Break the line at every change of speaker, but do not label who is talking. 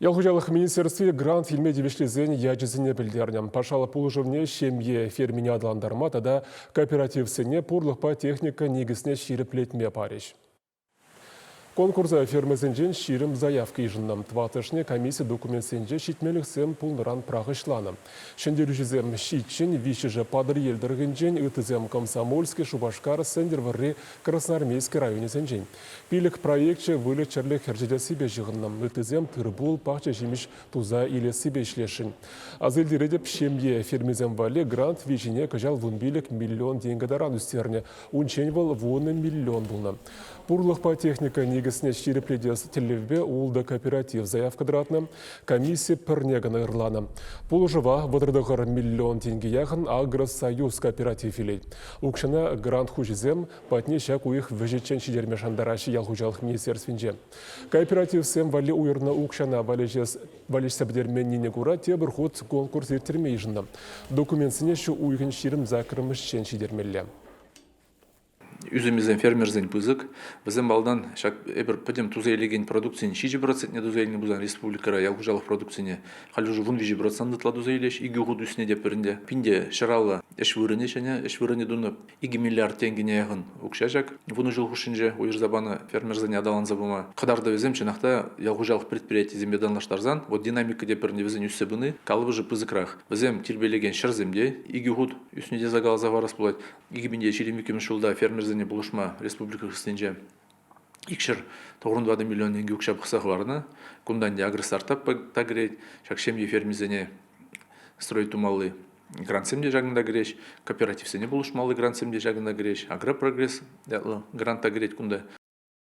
Ял хуҫалӑх министерстви грант илме тивӗҫлисен ячӗсене пӗлтернӗ. Патшалӑх пулӑшӑвне ҫемье фермине аталантарма тата кооперативсене пурлӑхпа техника никӗсне ҫирӗплетме парӗҫ. Конкурса фермӑсенчен 20 заявка йышӑннӑ. Тӑваттӑшне комисси документсенче ҫитменлӗхсем пулнӑран пӑрахӑҫланӑ. Ҫӗнтерӳҫӗсем ҫиччӗн, виҫҫӗшӗ Патӑрьел тӑрӑхӗнчен, ыттисем Комсомольски, Шупашкар, Сӗнтӗрвӑрри, Красноармейски районӗсенчен. Пилӗк проекчӗ выльӑх-чӗрлӗх ӗрчетессипе ҫыхӑннӑ. Ыттисем тыр-пул, пахча-ҫимӗҫ туса илессипе ӗҫлесшӗн. Аса илтеретӗп, ҫемье фермисем валли грант виҫине кӑҫал 15 миллион тенкӗ таран ӳстернӗ. Унччен вӑл 10 миллион пулнӑ. Пурлӑхпа техника никӗсне ҫирӗплетес тӗллевпе ултӑ кооператив заявка тӑратнӑ. Комисси пӗрне кӑна ырланӑ. Пулӑшӑва 39 миллион тенкӗ яхӑн Агросоюз кооператив илет. Укҫана грант хуҫисем патне ҫак уйӑх вӗҫӗччен ҫитерме шантараҫҫӗ ял хуҫалӑх министерствинче. Кооперативсем валли уйӑрнӑ укҫана валеҫсе пӗтерменнине кура тепӗр хут конкурс ирттерме йышӑннӑ. Документсене ҫу уйӑхӗн 28-мӗшчен ҫитермелле.
Ӳсӗмӗсем фермерсен пысӑк. Вӗсем малтан ҫак эпир пӗтӗм туса илекен продукцин 7%-не туса илнӗ пулсан республикӑра ял хуҫалӑх продукцине халь уже 13% ытла туса илеҫ. Икӗ хут ӳснӗ те пӗринте. Пинте 150 ӗҫ вырӑнӗ ҫӗнӗ ӗҫ вырӑнӗ тунӑ. 2 миллиард тенкӗне яхӑн укҫа ҫак 10 ҫул хушшинче уйӑрса панӑ фермерсене аталанса пыма. Кӑтартӑвӗсем чӑнах та ял хуҫалӑх предприятийӗсемпе танлаштарсан, вот динамика те пӗрне вӗсен ӳссе пыни калӑпӑшӗ пысӑкрах. Вӗсем тирпейлекен ҫӗрсем те икӗ хут ӳснӗ тесе каласа хӑварас пулать. 2022 ҫулта фермерсене пулӑшма республика хыснинче 294 миллион тенкӗ укҫа пӑхса хӑварнӑ. Кунтан те агростартап та кӗрет. Ҫак ҫемье фермисене строить тумалли грантсем те ҫакӑнта кӗреҫ, кооперативсене пулӑшмалли грантсем те ҫакӑнта кӗреҫ, агропрогресс ятлӑ грант та кӗрет кунта.